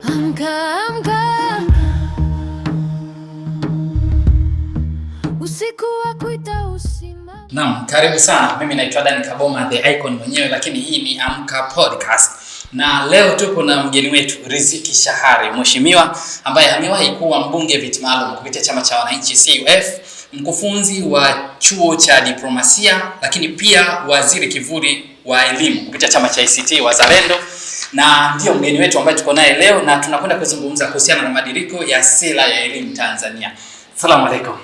Amka, amka, usiku wa kuita usimame. Naam, karibu sana. Mimi naitwa Dan Kaboma the Icon mwenyewe, lakini hii ni Amka Podcast. Na leo tupo na mgeni wetu Riziki Shahari, mheshimiwa ambaye amewahi kuwa mbunge viti maalum kupitia chama cha wananchi CUF, mkufunzi wa chuo cha diplomasia, lakini pia waziri kivuli wa elimu kupitia chama cha ACT Wazalendo, na ndio mgeni wetu ambaye tuko naye leo na tunakwenda kuzungumza kuhusiana na mabadiliko ya sera ya elimu Tanzania. Asalamu alaikum.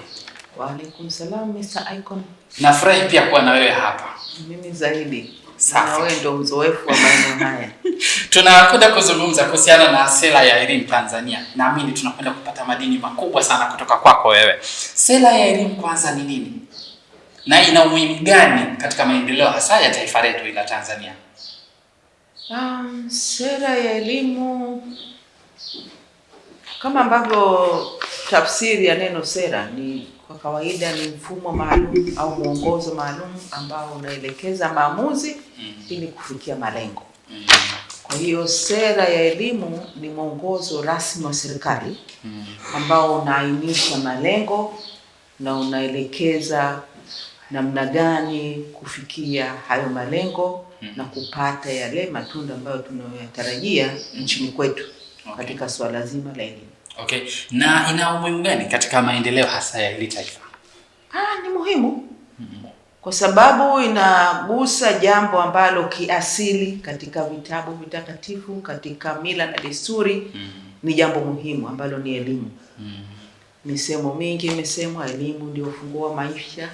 Waalaikum salam Mr. Icon. Nafurahi pia kuwa na wewe hapa. Mimi zaidi. Safi. Na wewe ndio mzoefu wa maeneo haya. Tunakwenda kuzungumza kuhusiana na sera ya elimu Tanzania. Naamini tunakwenda kupata madini makubwa sana kutoka kwako wewe. Sera ya elimu kwanza ni nini? Na ina umuhimu gani katika maendeleo hasa ya taifa letu la Tanzania? Sera ya elimu kama ambavyo tafsiri ya neno sera ni kwa kawaida ni mfumo maalum au mwongozo maalum ambao unaelekeza maamuzi ili kufikia malengo. Kwa hiyo sera ya elimu ni mwongozo rasmi wa serikali ambao unaainisha malengo na unaelekeza namna gani kufikia hayo malengo na kupata yale matunda ambayo tunayoyatarajia nchini kwetu katika swala zima la elimu. Okay. Na ina umuhimu gani katika maendeleo hasa ya hili taifa? Ni muhimu kwa sababu inagusa jambo ambalo kiasili katika vitabu vitakatifu, katika mila na desturi ni jambo muhimu ambalo ni elimu. Misemo mingi imesemwa, elimu ndio ufunguo wa maisha.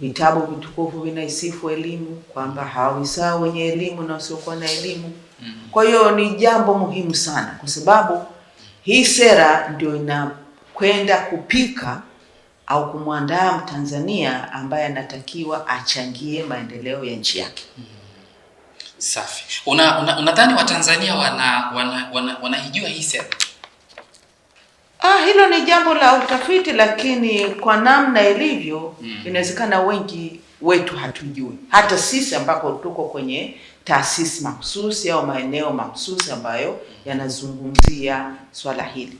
Vitabu vitukufu vinaisifu elimu kwamba hawawi sawa wenye elimu na wasiokuwa na elimu. Kwa hiyo ni jambo muhimu sana kwa sababu hii sera ndio inakwenda kupika au kumwandaa Mtanzania ambaye anatakiwa achangie maendeleo ya nchi yake. Safi. Unadhani Watanzania wanaijua hii sera? Hilo ni jambo la utafiti, lakini kwa namna ilivyo inawezekana wengi wetu hatujui. Hata sisi ambako tuko kwenye taasisi mahususi au maeneo mahususi ambayo yanazungumzia swala hili.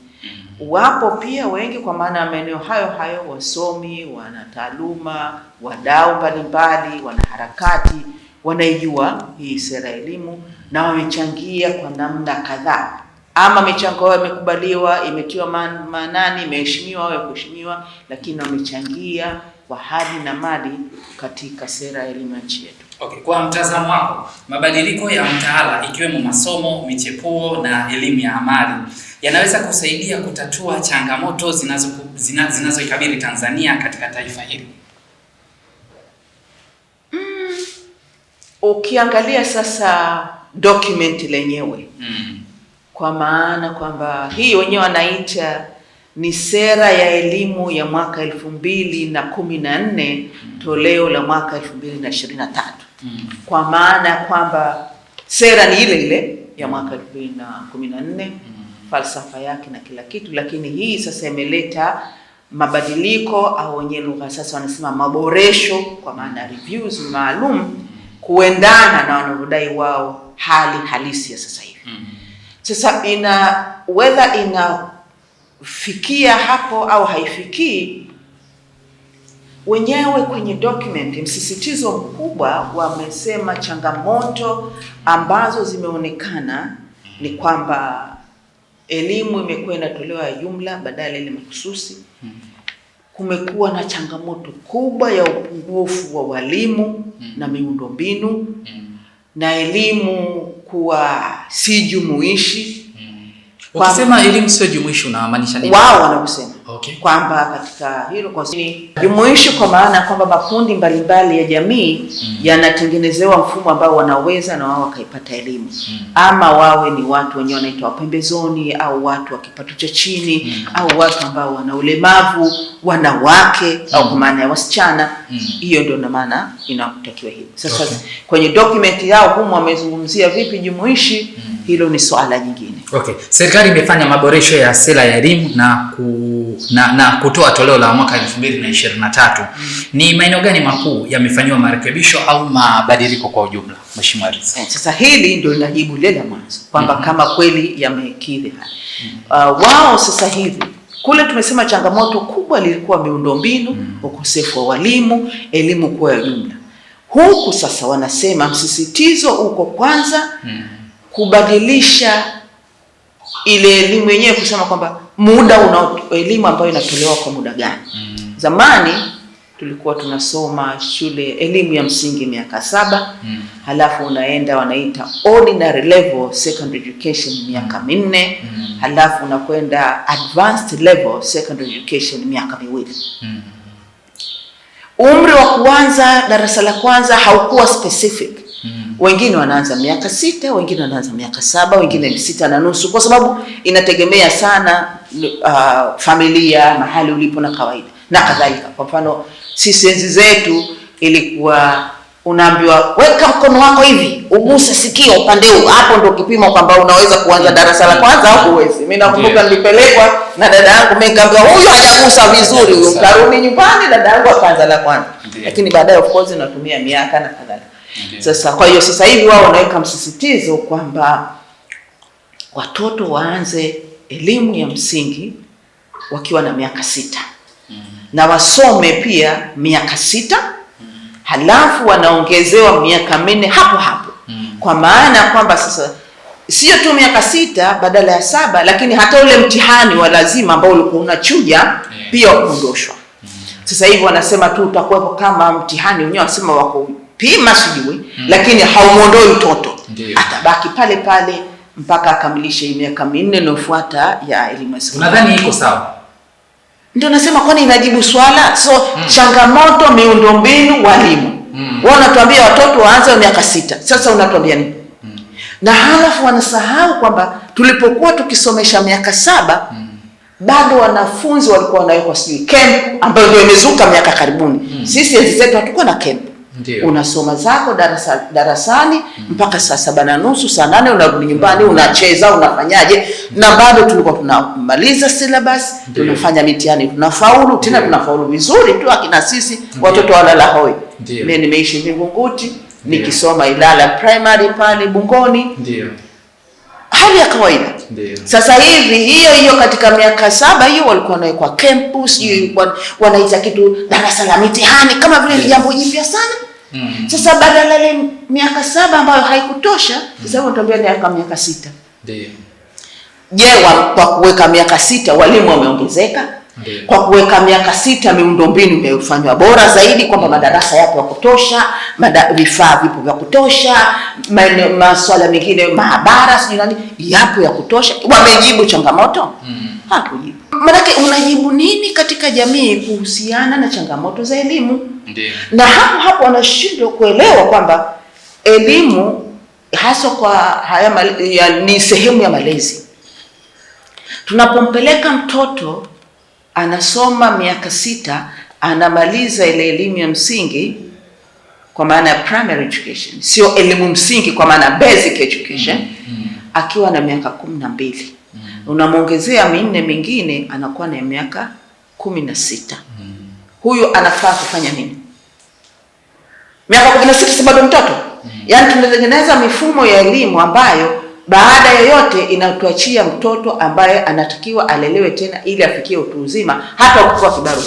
Wapo pia wengi kwa maana ya maeneo hayo hayo, wasomi, wanataaluma, wadau mbalimbali, wanaharakati wanaijua hii sera ya elimu na wamechangia kwa namna kadhaa. Ama michango yao imekubaliwa, imetiwa maanani, imeheshimiwa au kuheshimiwa, lakini wamechangia kwa hali na mali katika sera ya elimu ya nchi yetu. Okay, kwa mtazamo wako, mabadiliko ya mtaala ikiwemo masomo, michepuo na elimu ya amali yanaweza kusaidia kutatua changamoto zinazoikabili Tanzania katika taifa hili? Ukiangalia sasa document lenyewe kwa maana kwamba hii wenyewe wanaita ni sera ya elimu ya mwaka 2014 toleo la mwaka 2023. Kwa maana kwamba sera ni ile ile ya mwaka 2014, falsafa yake na kila kitu, lakini hii sasa imeleta mabadiliko au wenyewe lugha sasa wanasema maboresho, kwa maana reviews maalum kuendana na wanavyodai wao hali halisi ya sasa hivi. Sasa whether inafikia hapo au haifikii, wenyewe kwenye document msisitizo mkubwa wamesema changamoto ambazo zimeonekana ni kwamba elimu imekuwa inatolewa ya jumla badala ile mahususi. Kumekuwa na changamoto kubwa ya upungufu wa walimu na miundombinu na elimu kuwa si jumuishi. Ukisema elimu sio jumuishi unamaanisha nini? Wao wanavyosema kwamba katika hilo kwa jumuishi kwa maana kwamba makundi mbalimbali ya jamii yanatengenezewa mfumo ambao wanaweza na wao wakaipata elimu. Ama wawe ni watu wenyewe wanaitwa pembezoni au watu wa kipato cha chini au watu ambao wana ulemavu, wanawake au kwa maana ya wasichana. Hiyo ndio maana inatakiwa hivyo. Sasa kwenye document yao humu wamezungumzia vipi jumuishi, hilo ni swala nyingine. Serikali imefanya maboresho ya sera ya elimu na na kutoa toleo la mwaka 2023, ni maeneo gani makuu yamefanyiwa marekebisho au mabadiliko kwa ujumla, Mheshimiwa Riziki? Sasa hili ndio linajibu lile la mwanzo kwamba kama kweli yamekidhi haya. Wao sasa hivi kule tumesema changamoto kubwa lilikuwa miundombinu, ukosefu wa walimu, elimu kuwa ya jumla. Huku sasa wanasema msisitizo uko kwanza kubadilisha ile elimu yenyewe, kusema kwamba muda una elimu ambayo inatolewa kwa muda gani. Zamani tulikuwa tunasoma shule elimu ya msingi miaka 7, halafu unaenda wanaita ordinary level secondary education miaka 4, halafu unakwenda advanced level secondary education miaka 2. Umri wa kuanza darasa la kwanza haukuwa specific. Wengine wanaanza miaka 6, wengine wanaanza miaka 7, wengine ni 6.5, kwa sababu inategemea sana familia, mahali ulipo na kawaida na kadhalika. Kwa mfano sisi enzi zetu ilikuwa unaambiwa weka mkono wako hivi uguse sikio upande huu, hapo ndio kipimo kwamba unaweza kuanza darasa la kwanza au huwezi. Mimi nakumbuka nilipelekwa na dada yangu, mimi nikaambiwa huyu hajagusa vizuri, huyu karudi nyumbani, dada yangu akaanza la kwanza. Lakini baadaye of course natumia miaka na kadhalika. Sasa kwa hiyo sasa hivi wao wanaweka msisitizo kwamba watoto waanze elimu ya msingi wakiwa na miaka 6. Na wasome pia miaka 6, halafu wanaongezewa miaka 4 hapo hapo. Kwa maana kwamba sasa sio tu miaka 6 badala ya 7, lakini hata ule mtihani wa lazima ambao ulikuwa unachuja pia uondoshwa. Sasa hivi wanasema tu utakuwepo kama mtihani wenyewe, wanasema wako pima sijui, lakini haumuondoi mtoto. Atabaki pale pale mpaka akamilishe miaka 4 inayofuata ya elimu ya sekondari. Unadhani iko sawa? Ndio nasema kwani inajibu swala. So changamoto miundombinu, walimu. Wao wanatuambia watoto waanze miaka 6. Sasa unatuambia nini? Na halafu wanasahau kwamba tulipokuwa tukisomesha miaka 7, bado wanafunzi walikuwa wanawekwa sijui camp ambayo ndio imezuka miaka karibuni. Sisi enzi zetu hatukuwa na camp. Unasoma zako darasani mpaka saa 7:30, saa 8 unarudi nyumbani, unacheza, unafanyaje, na bado tulikuwa tunamaliza syllabus, tunafanya mitihani, tunafaulu tena, tunafaulu vizuri tu akina sisi watoto walala hoi. Mimi nimeishi Vingunguti, nikisoma Ilala Primary pale Bungoni. Hali ya kawaida. Sasa hivi hiyo hiyo katika miaka 7 hiyo walikuwa wanawekwa campus, wanaita kitu darasa la mitihani kama vile ni jambo jipya sana. Sasa badala ile miaka 7 ambayo haikutosha, sasa wanatuambia ni miaka 6. Je, kwa kuweka miaka 6 walimu wameongezeka? Kwa kuweka miaka 6 miundombinu imefanywa bora zaidi, kwamba madarasa yapo ya kutosha, vifaa vipo vya kutosha, masuala mengine maabara sijui nani yapo ya kutosha. Wamejibu changamoto? Hakujibu. Maanake unajibu nini katika jamii kuhusiana na changamoto za elimu? Na hapo hapo wanashindwa kuelewa kwamba elimu hasa kwa haya ni sehemu ya malezi. Tunapompeleka mtoto anasoma miaka 6, anamaliza ile elimu ya msingi kwa maana ya primary education, sio elimu msingi kwa maana basic education, akiwa na miaka 12. Unamuongezea 4 mingine, anakuwa na miaka 16. Huyu anafaa kufanya nini? Miaka 16 si bado mtoto? Yaani tunatengeneza mifumo ya elimu ambayo baada ya yote inatuachia mtoto ambaye anatakiwa alelewe tena ili afikie utu uzima hata ukiwa kibarua.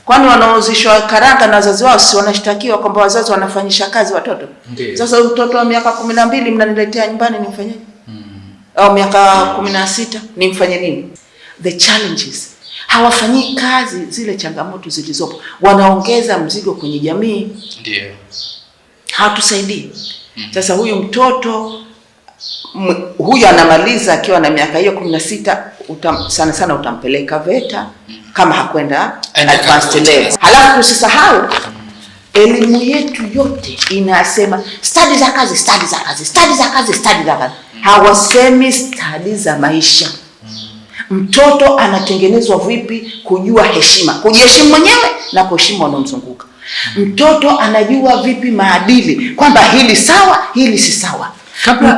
Kwani wanaozishwa karanga na wazazi wao si wanashtakiwa kwamba wazazi wanafanyisha kazi watoto? Sasa mtoto wa miaka 12 mnaniletea nyumbani nimfanyeje? Au miaka 16 nimfanye nini? The challenges. Hawafanyii kazi zile changamoto zilizopo. Wanaongeza mzigo kwenye jamii. Hatusaidii. Sasa huyu mtoto huyu anamaliza akiwa na miaka hiyo 16, sana sana utampeleka VETA kama hakwenda advanced level. Halafu usisahau elimu yetu yote inasema stadi za kazi, stadi za kazi, stadi za kazi, stadi za kazi. Hawasemi stadi za maisha. Mtoto anatengenezwa vipi kujua heshima, kujiheshimu mwenyewe na kuheshimu wanaomzunguka. Mtoto anajua vipi maadili, kwamba hili sawa, hili si sawa. Kabla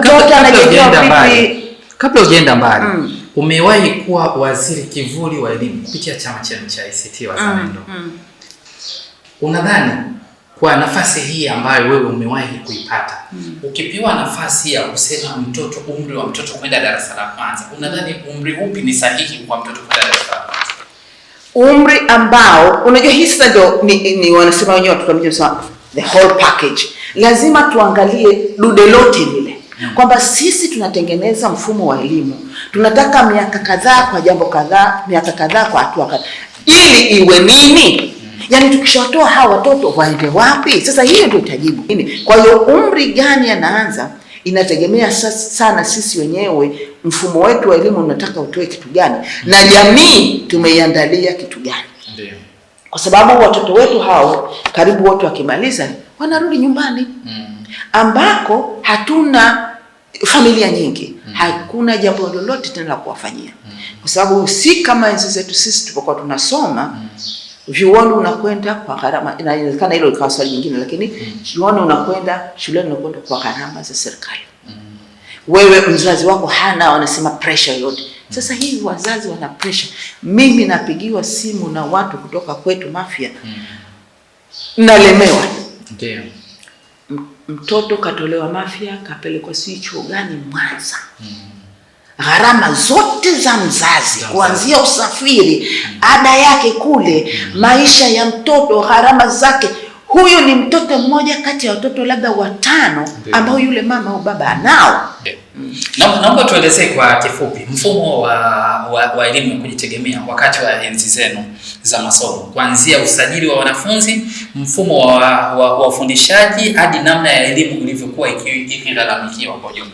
hujaenda mbali, Umewahi kuwa waziri kivuli wa elimu kupitia chama chenu cha ACT Wazalendo. Unadhani kwa nafasi hii ambayo wewe umewahi kuipata, ukipewa nafasi ya kusema mtoto, umri wa mtoto kwenda darasa la kwanza, unadhani umri upi ni sahihi kwa mtoto kwenda darasa la kwanza? Umri ambao unajua, hii sasa ndio ni wanasema wenyewe watoto wa mjini wanasema the whole package. Lazima tuangalie dude lote lile, kwamba sisi tunatengeneza mfumo wa elimu, tunataka miaka kadhaa kwa jambo kadhaa, miaka kadhaa kwa hatua kadhaa, ili iwe nini? Yaani tukishawatoa hawa watoto waende wapi? Sasa hiyo ndio itajibu nini. Kwa hiyo umri gani anaanza inategemea sana sisi wenyewe, mfumo wetu wa elimu unataka utoe kitu gani, na jamii tumeiandalia kitu gani. Ndio. Kwa sababu watoto wetu hao karibu wote wakimaliza wanarudi nyumbani, ambako hatuna familia nyingi, hakuna jambo lolote tena la kuwafanyia, kwa sababu si kama enzi zetu sisi tulipokuwa tunasoma vyuoni unakwenda kwa gharama, inawezekana hilo likawa swali jingine, lakini vyuoni unakwenda, shuleni unakwenda kwa gharama za serikali. Wewe mzazi wako hana, wanasema pressure yoyote. Sasa hivi wazazi wana pressure. Mimi napigiwa simu na watu kutoka kwetu Mafia, nalemewa. Ndio. Mtoto katolewa Mafia kapelekwa si chuo gani Mwanza. Gharama zote za mzazi, kuanzia usafiri, ada yake kule, maisha ya mtoto, gharama zake. Huyu ni mtoto mmoja kati ya watoto labda watano ambao yule mama au baba anao. Naomba tuelezee kwa kifupi mfumo wa elimu ya kujitegemea wakati wa enzi zenu za masomo, kuanzia usajili wa wanafunzi, mfumo wa ufundishaji hadi namna ya elimu ilivyokuwa ikigharamikiwa kwa ujumla.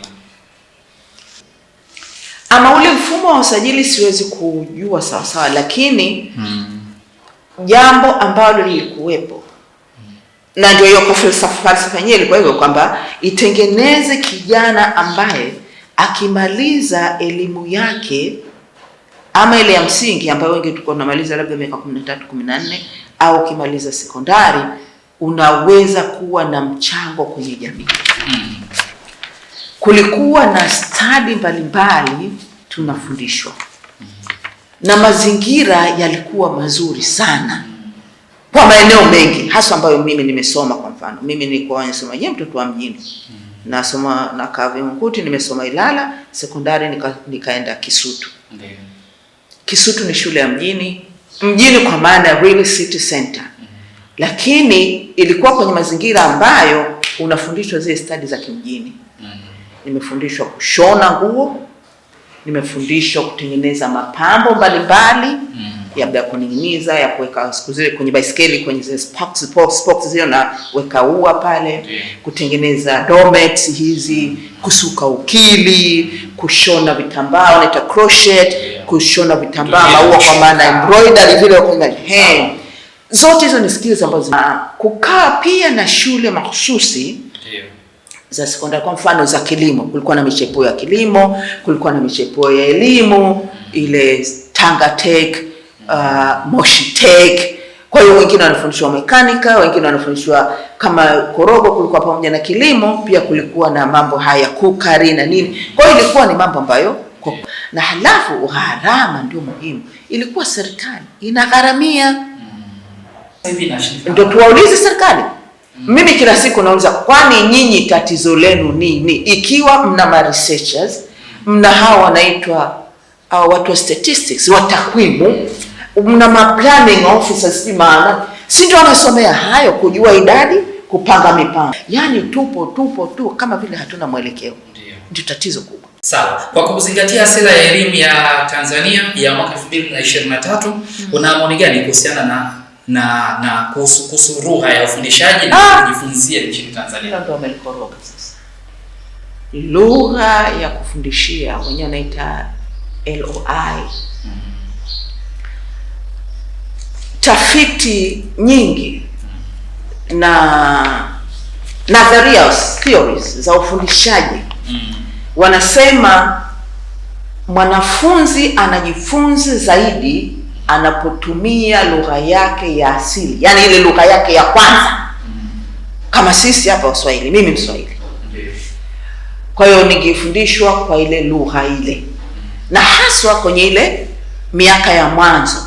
Ama ule mfumo wa usajili siwezi kujua sawa sawa, lakini jambo ambalo lilikuwepo na ndio hiyo kwa falsafa yenyewe ilikuwa hivyo kwamba itengeneze kijana ambaye akimaliza elimu yake ama ile ya msingi ambayo wengi tulikuwa tunamaliza labda miaka 13, 14, au ukimaliza sekondari unaweza kuwa na mchango kwenye jamii. Kulikuwa na stadi mbalimbali tunafundishwa na mazingira yalikuwa mazuri sana kwa maeneo mengi, hasa ambayo mimi nimesoma. Kwa mfano mimi nilikuwa nasoma yeye mtoto wa mjini, nasoma na Vingunguti, nimesoma Ilala sekondari, nikaenda Kisutu. Ndiyo. Kisutu ni shule ya mjini, mjini kwa maana ya really city center, lakini ilikuwa kwenye mazingira ambayo unafundishwa zile stadi za kimjini. Nimefundishwa kushona nguo, nimefundishwa kutengeneza mapambo mbalimbali, labda ya kuning'iniza, ya kuweka siku zile kwenye baiskeli, kwenye zile spokes zile na weka ua pale, kutengeneza doormats hizi, kusuka ukili, kushona vitambaa wanaita crochet, kushona vitambaa maua kwa maana embroidery vile kwa he. Zote hizo ni skills ambazo kukaa pia na shule mahususi za sekondari, kwa mfano za kilimo, kulikuwa na michepuo ya kilimo, kulikuwa na michepuo ya elimu, ile Tanga Tech, Moshi Tech. Kwa hiyo wengine wanafundishwa mekanika, wengine wanafundishwa kama korogo, kulikuwa pamoja na kilimo, pia kulikuwa na mambo haya kukari na nini. Kwa hiyo ilikuwa ni mambo ambayo na halafu gharama ndio muhimu, ilikuwa serikali inagharamia. Ndio tuwaulize serikali. Mimi kila siku nauliza, kwani nyinyi tatizo lenu nini? Ikiwa mna ma researchers, mna hawa wanaitwa watu wa statistics, wa takwimu, mna ma planning officers, si maana si ndio wanasomea hayo, kujua idadi, kupanga mipango. Yaani tupo tu kama vile hatuna mwelekeo. Ndio tatizo kubwa. Sawa. Kwa kuzingatia sera ya elimu ya Tanzania ya mwaka 2023, una maoni gani kuhusiana na kuhusu lugha ya ufundishaji na kujifunzia nchini Tanzania? Ndio wamelikoroga sasa. Lugha ya kufundishia wenyewe wanaita LOI. Tafiti nyingi na nadharia theories za ufundishaji wanasema mwanafunzi anajifunza zaidi anapotumia lugha yake ya asili, yani ile lugha yake ya kwanza. Kama sisi hapa Waswahili, mimi Mswahili, kwa hiyo ningefundishwa kwa ile lugha ile, na haswa kwenye ile miaka ya mwanzo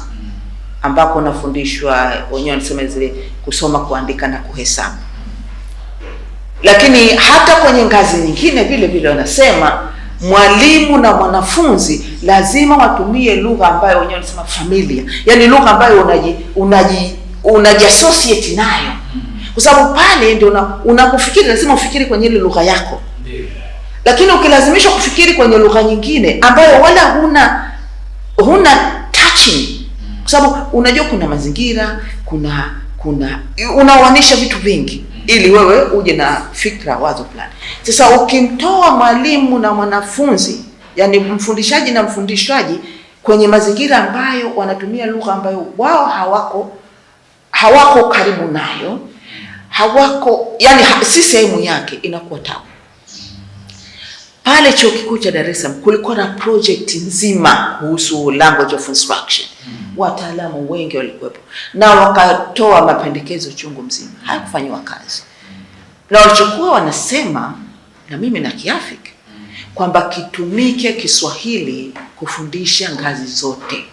ambako unafundishwa, wenyewe wanasema zile kusoma, kuandika na kuhesabu. Lakini hata kwenye ngazi nyingine vile vile wanasema mwalimu na mwanafunzi lazima watumie lugha ambayo wenyewe wanasema familia, yaani lugha ambayo unajiassociate nayo, kwa sababu pale ndio unapofikiri, lazima ufikiri kwenye ile lugha yako. Lakini ukilazimishwa kufikiri kwenye lugha nyingine ambayo wala huna touching, kwa sababu unajua kuna mazingira, kuna unaoanisha vitu vingi ili wewe uje na fikra, wazo fulani. Sasa ukimtoa mwalimu na mwanafunzi, yani mfundishaji na mfundishwaji, kwenye mazingira ambayo wanatumia lugha ambayo wao hawako karibu nayo, hawako yani si sehemu yake, inakuwa tabu. Pale Chuo Kikuu cha Dar es Salaam kulikuwa na project nzima kuhusu language of instruction. Wataalamu wengi walikuwepo na wakatoa mapendekezo chungu mzima, hayakufanyiwa kazi. Na walichokuwa wanasema, na mimi na kiafiki, kwamba kitumike Kiswahili kufundisha ngazi zote.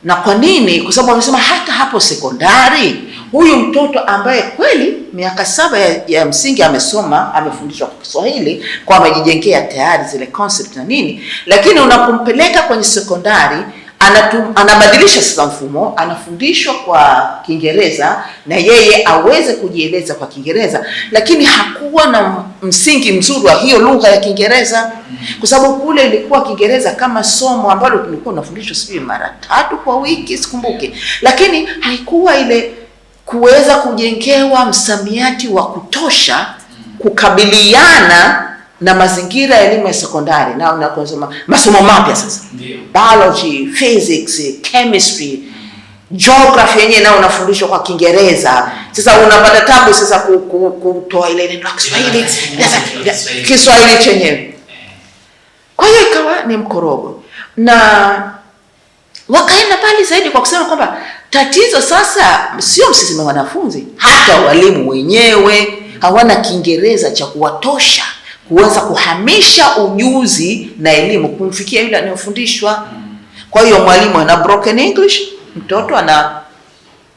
Na kwa nini? Kwa sababu wamesema hata hapo sekondari huyu mtoto ambaye kweli miaka 7 ya msingi amesoma, amefundishwa kwa Kiswahili, kwa amejijengea tayari zile concept na nini, lakini unapompeleka kwenye sekondari anabadilisha sasa mfumo, anafundishwa kwa Kiingereza na yeye aweze kujieleza kwa Kiingereza, lakini hakuwa na msingi mzuri wa hiyo lugha ya Kiingereza, kwa sababu kule ilikuwa Kiingereza kama somo ambalo tulikuwa tunafundishwa sijui mara 3 kwa wiki, sikumbuki, lakini haikuwa ile kuweza kujengewa msamiati wa kutosha kukabiliana na mazingira ya elimu ya sekondari na kusoma masomo mapya sasa. Biology, physics, chemistry, geography yenyewe nao unafundishwa kwa Kiingereza. Sasa unapata tabu sasa kutoa ile neno la Kiswahili, Kiswahili chenyewe. Kwa hiyo ikawa ni mkorogo. Na wakaenda mbali zaidi kwa kusema kwamba tatizo sasa sio msiseme wanafunzi, hata walimu wenyewe hawana Kiingereza cha kuwatosha kuweza kuhamisha ujuzi na elimu kumfikia yule anayofundishwa. Kwa hiyo mwalimu ana broken English, mtoto ana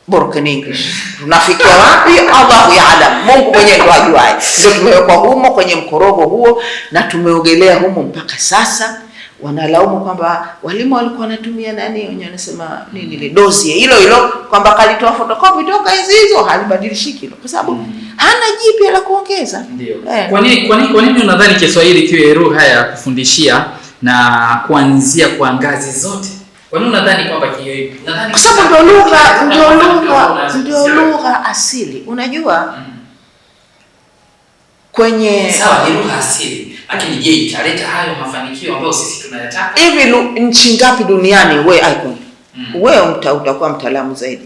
broken English. Tunafikia wapi? Allahu ya'lam, Mungu mwenyewe ndiye ajuaye. Ndio tumewekwa humo kwenye mkorogo huo na tumeogelea humo mpaka sasa. Wanalaumu kwamba walimu walikuwa wanatumia nani, wenyewe wanasema nini ile dossier hilo hilo, kwamba kalitoa photocopy toka hizo hizo, halibadilishiki hilo kwa sababu hana jipya la kuongeza. Ndio. Kwa nini unadhani Kiswahili kiwe lugha ya kufundishia na kuanzia kwa ngazi zote? Kwa nini unadhani kwamba nadhani kwa sababu ndio lugha asili. Unajua kwenye sawa ni lugha asili, lakini je, italeta hayo mafanikio ambayo sisi tunayataka? Hivi nchi ngapi duniani we icon? Wewe utakuwa mtaalamu zaidi.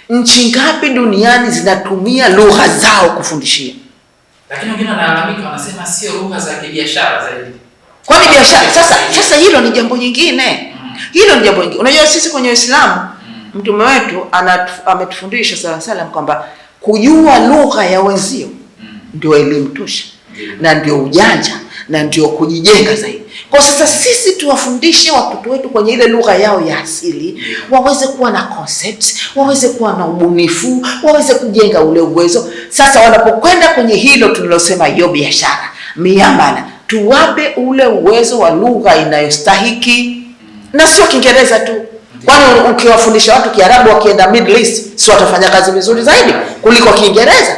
Nchi ngapi duniani zinatumia lugha zao kufundishia? Lakini wengine wanalalamika, wanasema sio lugha za kibiashara zaidi. Kwani biashara sasa hilo ni jambo nyingine. Hilo ni jambo nyingine. Unajua sisi kwenye Uislamu mtume wetu ametufundisha sallallahu alaihi wasallam kwamba kujua lugha ya wenzio ndio elimu tosha na ndio ujanja na ndio kujijenga zaidi. Kwa sasa sisi tuwafundishe watoto wetu kwenye ile lugha yao ya asili, waweze kuwa na concept, waweze kuwa na ubunifu, waweze kujenga ule uwezo. Sasa wanapokwenda kwenye hilo tulilosema hiyo biashara, miamala, tuwape ule uwezo wa lugha inayostahiki na sio Kiingereza tu. Kwani ukiwafundisha watu Kiarabu wakienda Middle East, si watafanya kazi vizuri zaidi kuliko Kiingereza?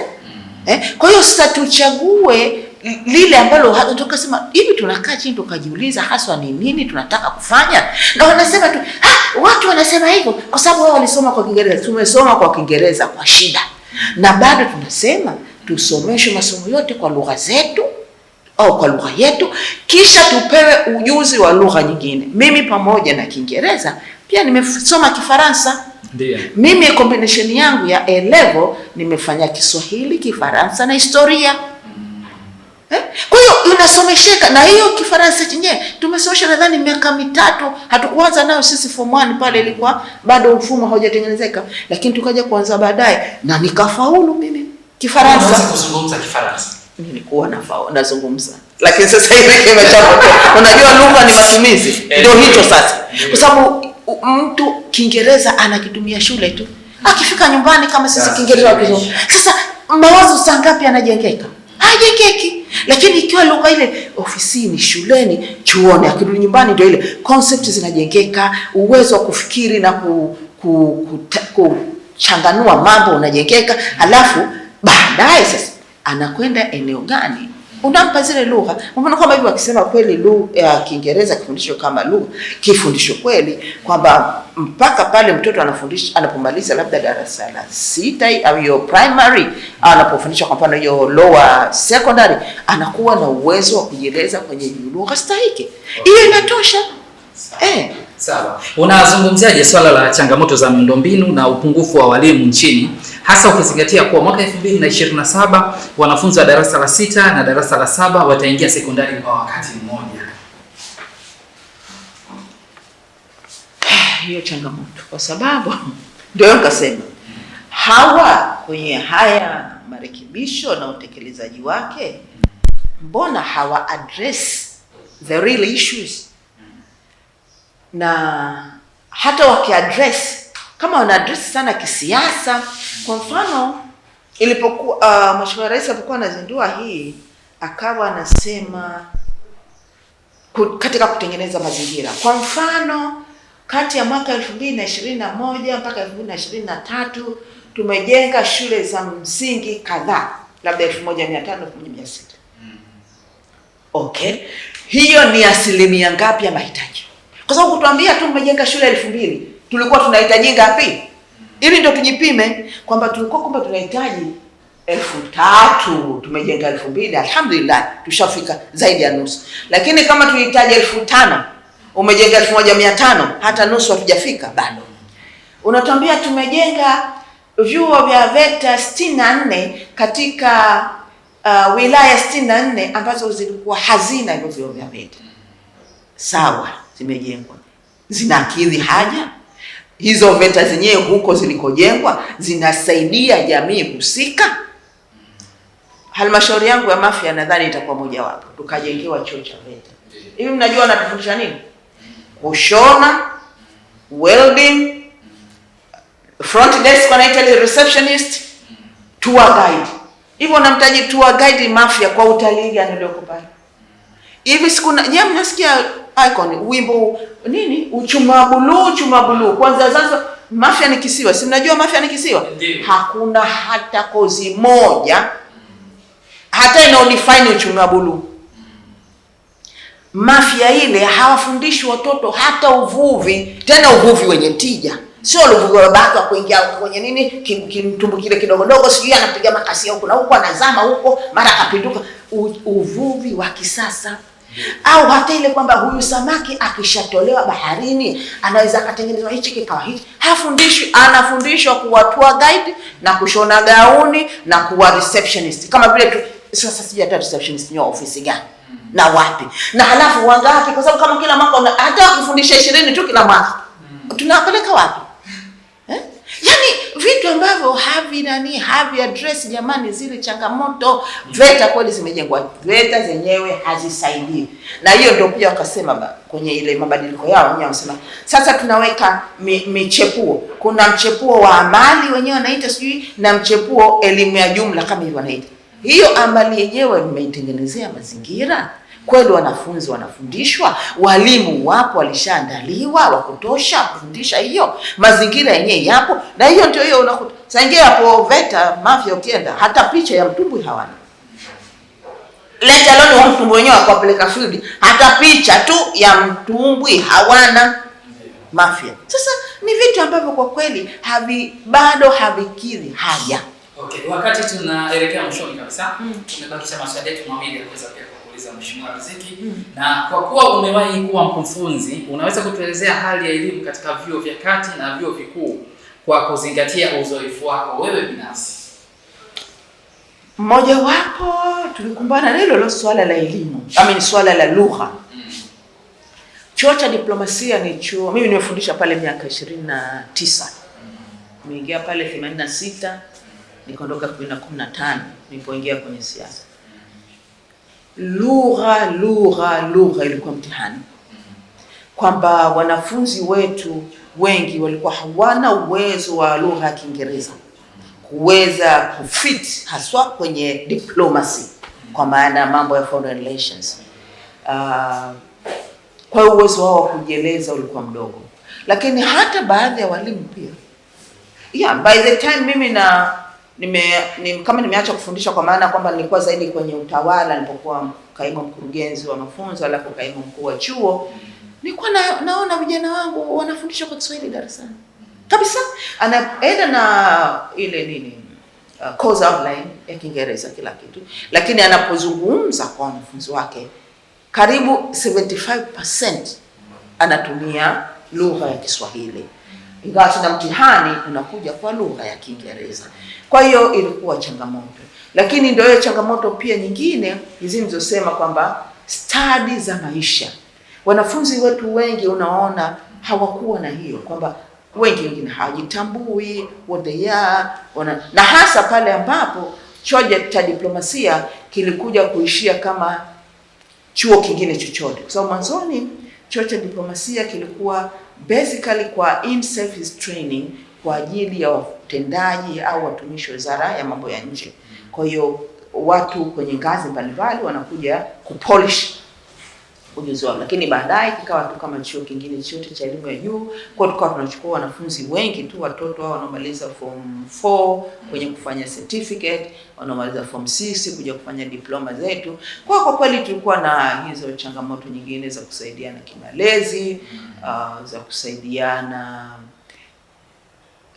Kwa hiyo sasa tuchague lile ambalo tukasema hivi, tunakaa chini tukajiuliza haswa ni nini tunataka kufanya. Na wanasema tu watu wanasema hivyo kwa sababu wao walisoma kwa Kiingereza. Tumesoma kwa Kiingereza kwa shida, na bado tunasema tusomeshwe masomo yote kwa lugha zetu au kwa lugha yetu, kisha tupewe ujuzi wa lugha nyingine. Mimi pamoja na Kiingereza pia nimesoma Kifaransa. Ndiyo. Mimi combination yangu ya A level nimefanya Kiswahili, Kifaransa na historia. Kwa hiyo unasomesheka na hiyo Kifaransa chenyewe tumesomesha nadhani miaka 3, hatukuanza nayo sisi form 1 pale, ilikuwa bado mfumo haujatengenezeka, lakini tukaja kuanza baadaye na nikafaulu mimi Kifaransa. Unaweza kuzungumza Kifaransa? Nilikuwa nazungumza. Lakini sasa hivi kimeshapotea. Unajua lugha ni matumizi, ndio hicho sasa, kwa sababu mtu Kiingereza anakitumia shule tu, akifika nyumbani kama sisi Kiingereza wakizungumza. Sasa mawazo saa ngapi anajengeka? Hajengeki. Lakini ikiwa lugha ile ofisini, shuleni, chuoni, akirudi nyumbani ndio ile concept zinajengeka, uwezo wa kufikiri na kuchanganua mambo unajengeka, halafu baadaye sasa anakwenda eneo gani? Unampa zile lugha. Mbona kama hivi wakisema kweli lugha ya Kiingereza kifundisho kama lugha, kifundisho kweli kwamba mpaka pale mtoto anafundisha anapomaliza labda darasa la sita au hiyo primary au anapofundishwa kwa mfano hiyo lower secondary, anakuwa na uwezo wa kujieleza kwenye lugha stahiki. Hiyo inatosha. Sawa. Unazungumziaje swala la changamoto za miundombinu na upungufu wa walimu nchini, hasa ukizingatia kuwa mwaka 2027 wanafunzi wa darasa la 6 na darasa la 7 wataingia sekondari kwa wakati mmoja? Hiyo changamoto kwa sababu ndio nikasema hawa kwenye haya marekebisho na utekelezaji wake, mbona hawa address the real issues? Na hata wakiaddress, kama wana address sana kisiasa. Kwa mfano ilipokuwa Mheshimiwa Rais alipokuwa anazindua hii, akawa anasema katika kutengeneza mazingira, kwa mfano kati ya mwaka 2021 mpaka 2023 tumejenga shule za msingi kadhaa, labda 1500 1600. Okay, hiyo ni asilimia ngapi ya mahitaji? Kwa sababu kutuambia tu mmejenga shule 2000, tulikuwa tunahitaji ngapi? Ili ndio tujipime kwamba tulikuwa kumbe tunahitaji 3000, tumejenga 2000, alhamdulillah tushafika zaidi ya nusu. Lakini kama tulihitaji 5000, umejenga 1500, hata nusu hatujafika bado. Unatuambia tumejenga vyuo vya VETA 64 katika wilaya 64 ambazo zilikuwa hazina hivyo vyuo vya VETA. Sawa, zimejengwa, zinakidhi haja hizo? VETA zenyewe huko zilikojengwa zinasaidia jamii husika? Halmashauri yangu ya Mafia nadhani itakuwa mojawapo, tukajengewa chuo cha VETA. Hivi mnajua wanatufundisha nini? Kushona, welding, front desk wanaita ile receptionist, tour guide. Hivyo unamtaji tour guide Mafia kwa utalii gani ulioko pale? Hivi siku nyewe mnasikia icon wimbo nini? Uchuma buluu, uchuma buluu. Kwanza sasa Mafia ni kisiwa. Si mnajua Mafia ni kisiwa? Ndiyo. Hakuna hata kozi moja hata inaodefine uchumi wa buluu. Mafia ile hawafundishi watoto hata uvuvi, tena uvuvi wenye tija. Sio uvuvi wa babaka wa kuingia kwenye nini kimtumbu kile kidogo dogo, sijui anapiga makasia huko na huko, anazama huko, mara akapinduka. Uvuvi wa kisasa. Au hata ile kwamba huyu samaki akishatolewa baharini anaweza akatengenezwa hichi kikawa hichi. Hafundishwi, anafundishwa kuwa tour guide na kushona gauni na kuwa receptionist. Kama vile tu sasa sijui hata receptionist ni ofisi gani na wapi na halafu wangapi, kwa sababu kama kila mwaka hata wakifundisha 20 tu kila mwaka tunawapeleka wapi? Yaani vitu ambavyo havi nani havi address jamani zile changamoto. VETA kweli zimejengwa, VETA zenyewe hazisaidii. Na hiyo ndio pia wakasema kwenye ile mabadiliko yao wenyewe wanasema sasa tunaweka michepuo. Kuna mchepuo wa amali wenyewe wanaita sijui, na mchepuo elimu ya jumla kama hivyo wanaita. Hiyo amali yenyewe mmeitengenezea mazingira kweli? Wanafunzi wanafundishwa, walimu wapo, walishaandaliwa wa kutosha kufundisha hiyo, mazingira yenyewe yapo. Na hiyo ndio hiyo unakuta sangia hapo VETA Mafia ukienda hata picha ya mtumbwi hawana. Let alone wa mtumbwi wenyewe akawapeleka field, hata picha tu ya mtumbwi hawana Mafia. Sasa ni vitu ambavyo kwa kweli bado havikidhi haja. Okay, wakati tunaelekea mwishoni kabisa, tumebakisha maswali yetu mawili ya kuweza pia kuuliza Mheshimiwa Riziki. Na kwa kuwa umewahi kuwa mkufunzi, unaweza kutuelezea hali ya elimu katika vyuo vya kati na vyuo vikuu kwa kuzingatia uzoefu wako wewe binafsi? Mmoja wapo tulikumbana na hilo swala la elimu, I mean swala la lugha. Chuo cha diplomasia ni chuo, mimi nimefundisha pale miaka 29. Nimeingia pale 86, nikaondoka 2015 nilipoingia kwenye siasa. Lugha ilikuwa mtihani, kwamba wanafunzi wetu wengi walikuwa hawana uwezo wa lugha ya Kiingereza kuweza kufit haswa kwenye diplomacy, kwa maana mambo ya foreign relations. Kwa hiyo uwezo wao wa kujieleza ulikuwa mdogo, lakini hata baadhi ya walimu pia, yeah, by the time mimi na nime, kama nimeacha kufundisha, kwa maana kwamba nilikuwa zaidi kwenye utawala nilipokuwa kaimu mkurugenzi wa mafunzo alafu kaimu mkuu wa chuo, nilikuwa naona vijana wangu wanafundishwa kwa Kiswahili darasani kabisa, anaenda na ile nini, course outline ya Kiingereza kila kitu, lakini anapozungumza kwa wanafunzi wake karibu 75% anatumia lugha ya Kiswahili, ingawa tuna mtihani unakuja kwa lugha ya Kiingereza. Kwa hiyo ilikuwa changamoto, lakini ndio hiyo changamoto pia nyingine hizi nilizosema kwamba stadi za maisha, wanafunzi wetu wengi unaona hawakuwa na hiyo, kwamba wengi wengine hawajitambui what they are, na hasa pale ambapo chuo cha diplomasia kilikuja kuishia kama chuo kingine chochote, kwa sababu mwanzoni chuo cha diplomasia kilikuwa basically kwa in-service training kwa ajili ya watendaji au watumishi wa Wizara ya Mambo ya Nje. Kwa hiyo watu kwenye ngazi mbalimbali wanakuja kupolish ujuzi wao, lakini baadaye kikawa tu kama chuo kingine chote cha elimu ya juu. Kwa tukawa tunachukua wanafunzi wengi tu, watoto hao wanaomaliza form 4 kwenye kufanya certificate, wanaomaliza form 6 kuja kufanya diploma zetu. Kwa kweli tulikuwa na hizo changamoto nyingine za kusaidiana kimalezi, za kusaidiana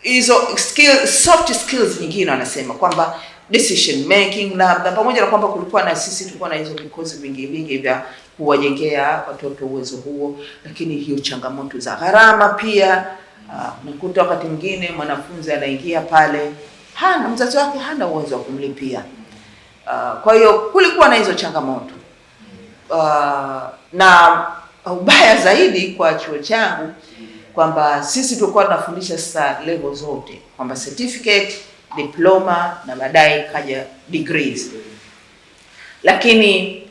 hizo skill, soft skills nyingine wanasema kwamba decision making, labda pamoja na kwamba kulikuwa na sisi tulikuwa na hizo vikozi vingi vingi vya kuwajengea watoto uwezo huo, lakini hiyo changamoto za gharama pia. Unakuta wakati mwingine mwanafunzi anaingia pale hana mzazi wake hana uwezo wa kumlipia. Kwa hiyo kulikuwa na hizo changamoto. Na ubaya zaidi kwa chuo changu kwamba sisi tulikuwa tunafundisha sasa level zote, kwamba certificate, diploma na baadaye kaja degrees, lakini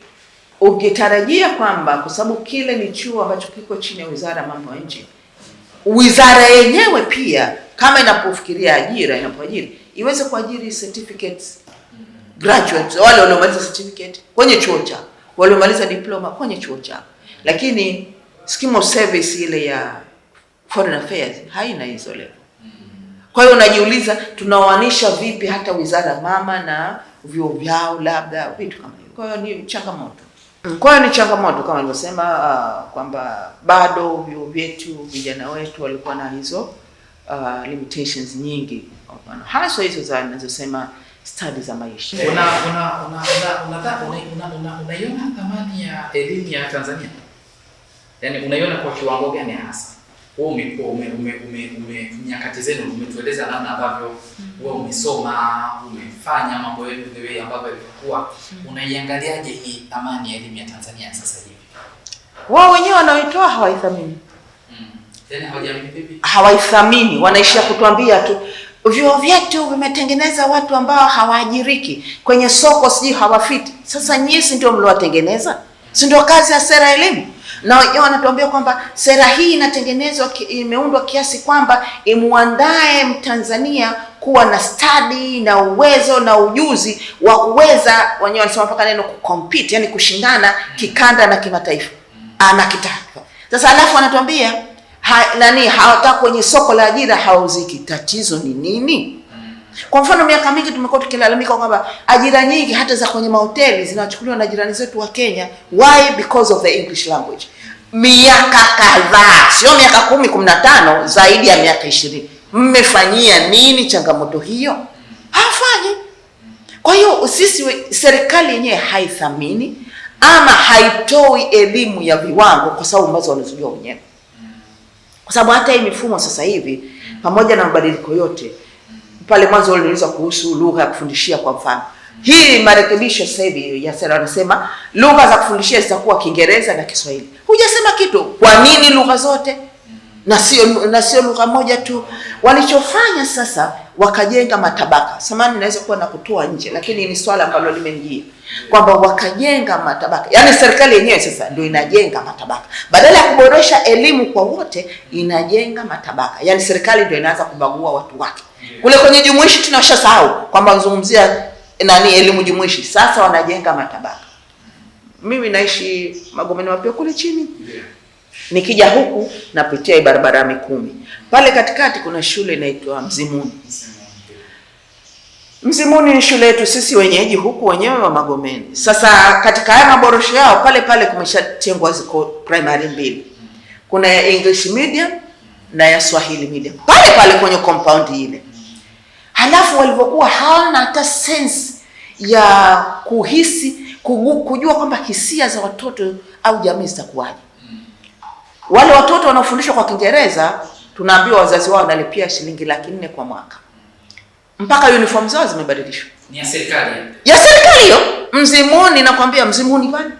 ukitarajia kwamba kwa sababu kile ni chuo ambacho kiko chini ya Wizara ya Mambo ya Nje, wizara yenyewe pia kama inapofikiria ajira, inapoajiri iweze kuajiri certificates graduates, wale waliomaliza certificate kwenye chuo chao, waliomaliza diploma kwenye chuo chao, lakini scheme of service ile ya foreign affairs haina hizo level. Kwa hiyo unajiuliza tunaoanisha vipi hata wizara mama na vyuo vyao, labda vitu kama hivyo. Kwa hiyo ni changamoto. Kwa hiyo ni changamoto kama nilivyosema, kwamba bado vyuo vyetu vijana wetu walikuwa na hizo limitations nyingi, kwa mfano haswa hizo za ninazosema stadi za maisha. Unaiona thamani ya elimu ya Tanzania? Yaani unaiona kwa kiwango gani hasa? Wewe umekuwa ume, ume, ume, ume nyakati zenu umetueleza namna ambavyo wewe umesoma, umefanya mambo yenu the way ambavyo yalikuwa. Unaiangaliaje hii thamani ya elimu ya Tanzania sasa hivi? Wao wenyewe wanaoitoa hawaithamini. Yaani hawajiamini vipi? Hawaithamini, wanaishia kutuambia tu vyuo vyetu vimetengeneza watu ambao hawaajiriki kwenye soko, sijui hawafiti. Sasa nyinyi si ndio mliowatengeneza? Si ndio kazi ya sera ya elimu? Na wenyewe wanatuambia kwamba sera hii inatengenezwa, imeundwa kiasi kwamba imuandae Mtanzania kuwa na stadi na uwezo na ujuzi wa kuweza, wenyewe wanasema mpaka neno kucompete, yani kushindana kikanda na kimataifa na kitaifa. Sasa alafu wanatuambia hawataka kwenye soko la ajira hawauziki. Tatizo ni nini? Kwa mfano miaka mingi tumekuwa tukilalamika kwamba ajira nyingi hata za kwenye mahoteli zinachukuliwa na jirani zetu wa Kenya. Why? Because of the English language. Miaka kadhaa, sio miaka 10, 15, zaidi ya miaka 20. Mmefanyia nini changamoto hiyo? Hawafanyi. Kwa hiyo sisi serikali yenyewe haithamini ama haitoi elimu ya viwango kwa sababu ambazo wanazijua wenyewe. Kwa sababu hata hii mifumo sasa hivi pamoja na mabadiliko yote, pale mwanzo uliuliza kuhusu lugha ya kufundishia kwa mfano. Hii marekebisho sasa hivi ya sera wanasema lugha za kufundishia zitakuwa Kiingereza na Kiswahili. Hujasema kitu. Kwa nini lugha zote? Na sio lugha moja tu. Walichofanya sasa wakajenga matabaka. Samani naweza kuwa na kutoa nje, lakini ni swala ambalo limenijia kwamba wakajenga matabaka, yaani serikali yenyewe sasa ndio inajenga matabaka badala ya kuboresha elimu kwa wote, inajenga matabaka. Yaani serikali ndio inaanza kubagua watu wake. Kule kwenye jumuishi tunashasahau kwamba wanazungumzia nani, elimu jumuishi. Sasa wanajenga matabaka. Mimi naishi Magomeni Mapya kule chini, nikija huku napitia barabara ya Mikumi, pale katikati kuna shule inaitwa Mzimuni. Mzimuni ni shule yetu sisi wenyeji huku wenyewe wa Magomeni. Sasa katika haya maboresho yao pale pale kumeshatengwa ziko primary mbili, kuna ya English medium na ya Swahili medium pale pale kwenye compound ile. Halafu walivyokuwa hawana hata sense ya kuhisi kujua kwamba hisia za watoto au jamii zitakuwaje. Wale watoto wanaofundishwa kwa Kiingereza tunaambiwa wazazi wao wanalipia shilingi 400,000 kwa mwaka, mpaka uniform zao zimebadilishwa. Ni ya serikali. Ya serikali hiyo, Mzimuni, nakwambia Mzimuni pale.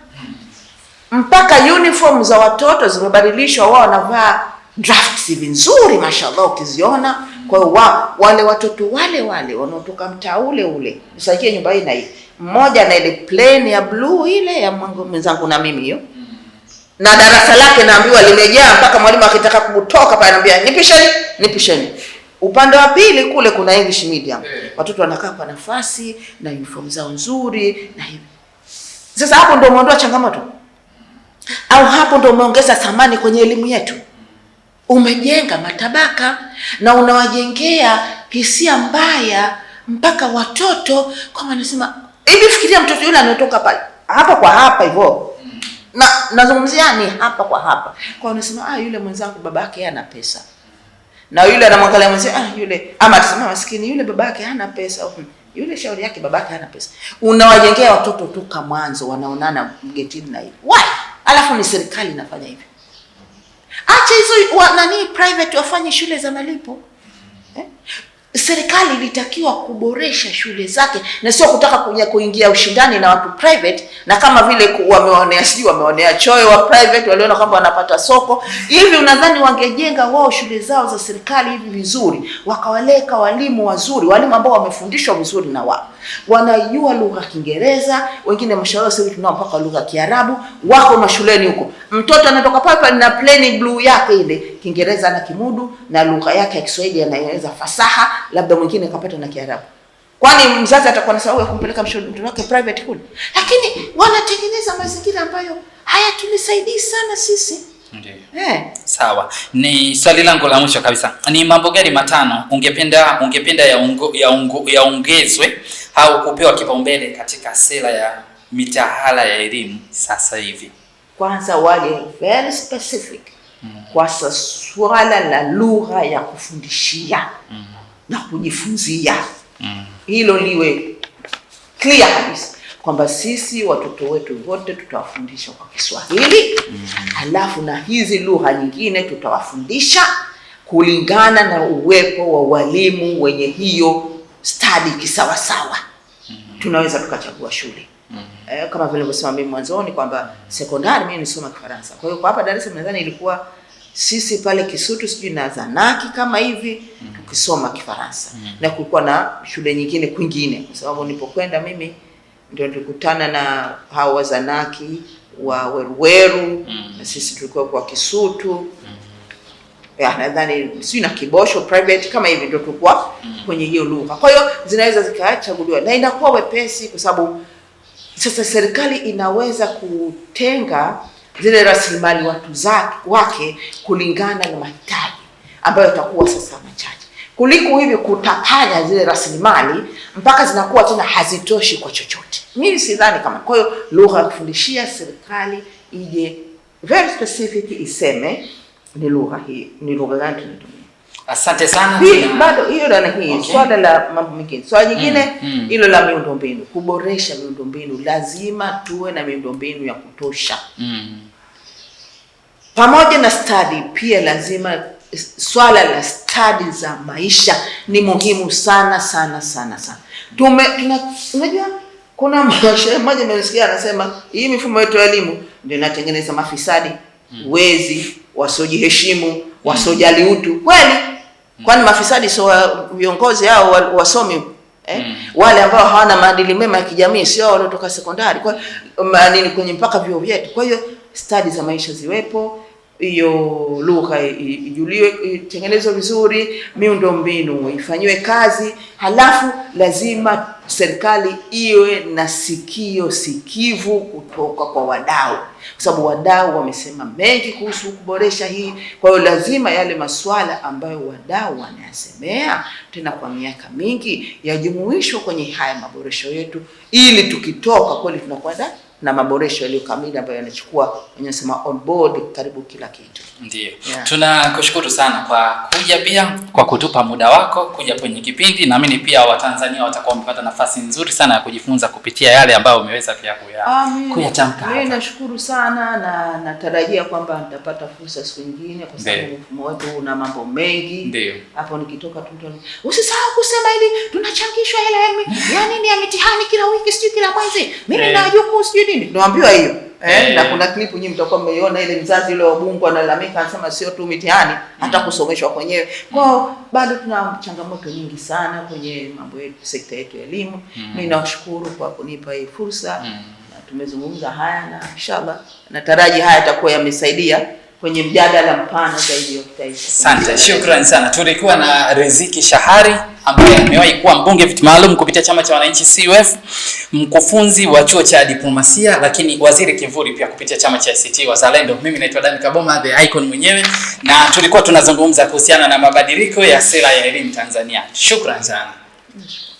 Mpaka uniform za watoto zimebadilishwa, wao wanavaa drafts hivi nzuri, mashallah ukiziona. Kwa hiyo wale watoto wale wale wanaotoka mtaa ule ule, usakie nyumba hii na hii, mmoja na ile plane ya blue ile ya mwenzangu na mimi hiyo, na darasa lake naambiwa limejaa mpaka mwalimu akitaka kutoka pale anaambia nipisheni, nipisheni. Upande wa pili kule kuna English medium, watoto wanakaa kwa nafasi na uniform zao nzuri na hivi. Sasa hapo ndio umeondoa changamoto, au hapo ndio umeongeza thamani kwenye elimu yetu? Umejenga matabaka na unawajengea hisia mbaya mpaka watoto kwamba wanasema hivi. Fikiria mtoto yule anatoka pale hapa kwa hapa hivyo, na nazungumzia ni hapa kwa hapa, kwa unasema yule mwenzangu babake hana pesa, na yule anamwangalia mwenzie, yule ama atasema maskini yule babake hana pesa, yule shauri yake babake hana pesa. Unawajengea watoto toka mwanzo wanaonana getini na hivi. Why? Alafu ni serikali inafanya hivi. Acha hizo nani private wafanye shule za malipo. Serikali ilitakiwa kuboresha shule zake na sio kutaka kuingia ushindani na watu private, na kama vile wameonea, sijui wameonea choyo wa private, waliona kwamba wanapata soko hivi. Unadhani wangejenga wao shule zao za serikali hivi vizuri, wakawaleka walimu wazuri, walimu ambao wamefundishwa vizuri na wao wanajua lugha ya Kiingereza, wengine mashallah sasa tunao mpaka lugha ya Kiarabu, wako mashuleni huko. Mtoto anatoka pale na plain blue yake ile, Kiingereza na kimudu na lugha yake ya Kiswahili anaweza fasaha, labda mwingine kapata na Kiarabu. Kwani mzazi atakuwa na sababu ya kumpeleka mtoto wake private kule? Lakini wanatengeneza mazingira ambayo hayatunisaidii sana sisi. Ndiyo. Sawa. Ni swali langu la mwisho kabisa. Ni mambo gani matano ungependa yaongezwe au kupewa kipaumbele katika sera ya mitaala ya elimu sasa hivi? Kwanza wale very specific kwa swala la lugha ya kufundishia na kujifunzia. Hilo liwe clear kabisa kwamba sisi watoto wetu wote tutawafundisha kwa Kiswahili, halafu na hizi lugha nyingine tutawafundisha kulingana na uwepo wa walimu wenye hiyo stadi kisawasawa. Tunaweza tukachagua shule. Kama vile nilivyosema mimi mwanzoni kwamba sekondari mimi nilisoma Kifaransa. Kwa hiyo kwa hapa Dar es Salaam nadhani ilikuwa sisi pale Kisutu sijui na Zanaki kama hivi tukisoma Kifaransa. Na kulikuwa na shule nyingine kwingine, kwa sababu nilipokwenda mimi ndio nilikutana na hao Wazanaki wa Weruweru, na sisi tulikuwa kwa Kisutu. Ya, nadhani sijui na Kibosho private kama hivi ndio tulikuwa kwenye hiyo lugha. Kwa hiyo zinaweza zikachaguliwa na inakuwa wepesi kwa sababu sasa serikali inaweza kutenga zile rasilimali watu wake kulingana na mahitaji ambayo yatakuwa sasa machache, kuliko hivi kutapanya zile rasilimali mpaka zinakuwa tena hazitoshi kwa chochote. Mimi sidhani kama. Kwa hiyo lugha ya kufundishia serikali ije very specific, iseme ni lugha hii, ni lugha gani tunatumia. Asante sana. Hii bado hiyo na hii swala la mambo mengine. Swala nyingine hilo la miundombinu, kuboresha miundombinu. Lazima tuwe na miundombinu ya kutosha. Pamoja na stadi pia lazima swala la stadi za maisha ni muhimu sana sana sana sana. Unajua kuna mshauri mmoja nimesikia anasema hii mifumo yetu ya elimu ndio inatengeneza mafisadi, wezi, wasiojiheshimu, wasiojali utu. Kweli? Kwani mafisadi sio viongozi hao wasomi eh? Wale ambao hawana maadili mema ya kijamii sio waliotoka sekondari, kwa nini kwenye mpaka vyuo vyetu? Kwa hiyo stadi za maisha ziwepo, hiyo lugha ijuliwe, itengenezwe vizuri, miundombinu ifanyiwe kazi, halafu lazima serikali iwe na sikio sikivu kutoka kwa wadau, kwa sababu wadau wamesema mengi kuhusu kuboresha hii. Kwa hiyo lazima yale masuala ambayo wadau wanayasemea tena kwa miaka mingi yajumuishwe kwenye haya maboresho yetu, ili tukitoka kweli tunakwenda na maboresho yaliyo kamili ambayo yanachukua, wanasema on board karibu kila kitu. Ndiyo. Yeah. Tunakushukuru sana kwa kuja pia kwa kutupa muda wako kuja kwenye kipindi. Naamini pia Watanzania watakuwa wamepata nafasi nzuri sana ya kujifunza kupitia yale ambayo umeweza pia kuyatamka Mimi hapa. nashukuru sana na natarajia kwamba nitapata fursa siku nyingine, kwa sababu mfumo wetu una mambo mengi. Ndiyo. Hapo nikitoka tu mtu usisahau kusema ili tunachangishwa hela ya nini ya mitihani kila wiki, sijui kila mwezi, mimi na wajukuu sijui nini, tunaambiwa hiyo. Na kuna klipu nyinyi mtakuwa mmeiona ile mzazi yule wa Ubungo analalamika, anasema sio tu mitihani, hata kusomeshwa kwenyewe. Kwa hiyo bado tuna changamoto nyingi sana kwenye mambo yetu, sekta yetu ya elimu. Mimi nawashukuru kwa kunipa hii fursa. Na tumezungumza haya na inshallah nataraji haya yatakuwa yamesaidia kwenye mjadala mpana zaidi wa kitaifa. Asante, shukrani sana. Tulikuwa na Riziki Shahari ambaye amewahi kuwa mbunge viti maalum kupitia chama cha wananchi CUF, mkufunzi wa chuo cha diplomasia, lakini waziri kivuli pia kupitia chama cha ACT Wazalendo. Mimi naitwa Dan Kaboma, the icon mwenyewe, na tulikuwa tunazungumza kuhusiana na mabadiliko ya sera ya elimu Tanzania. Shukrani sana. Nashukuru.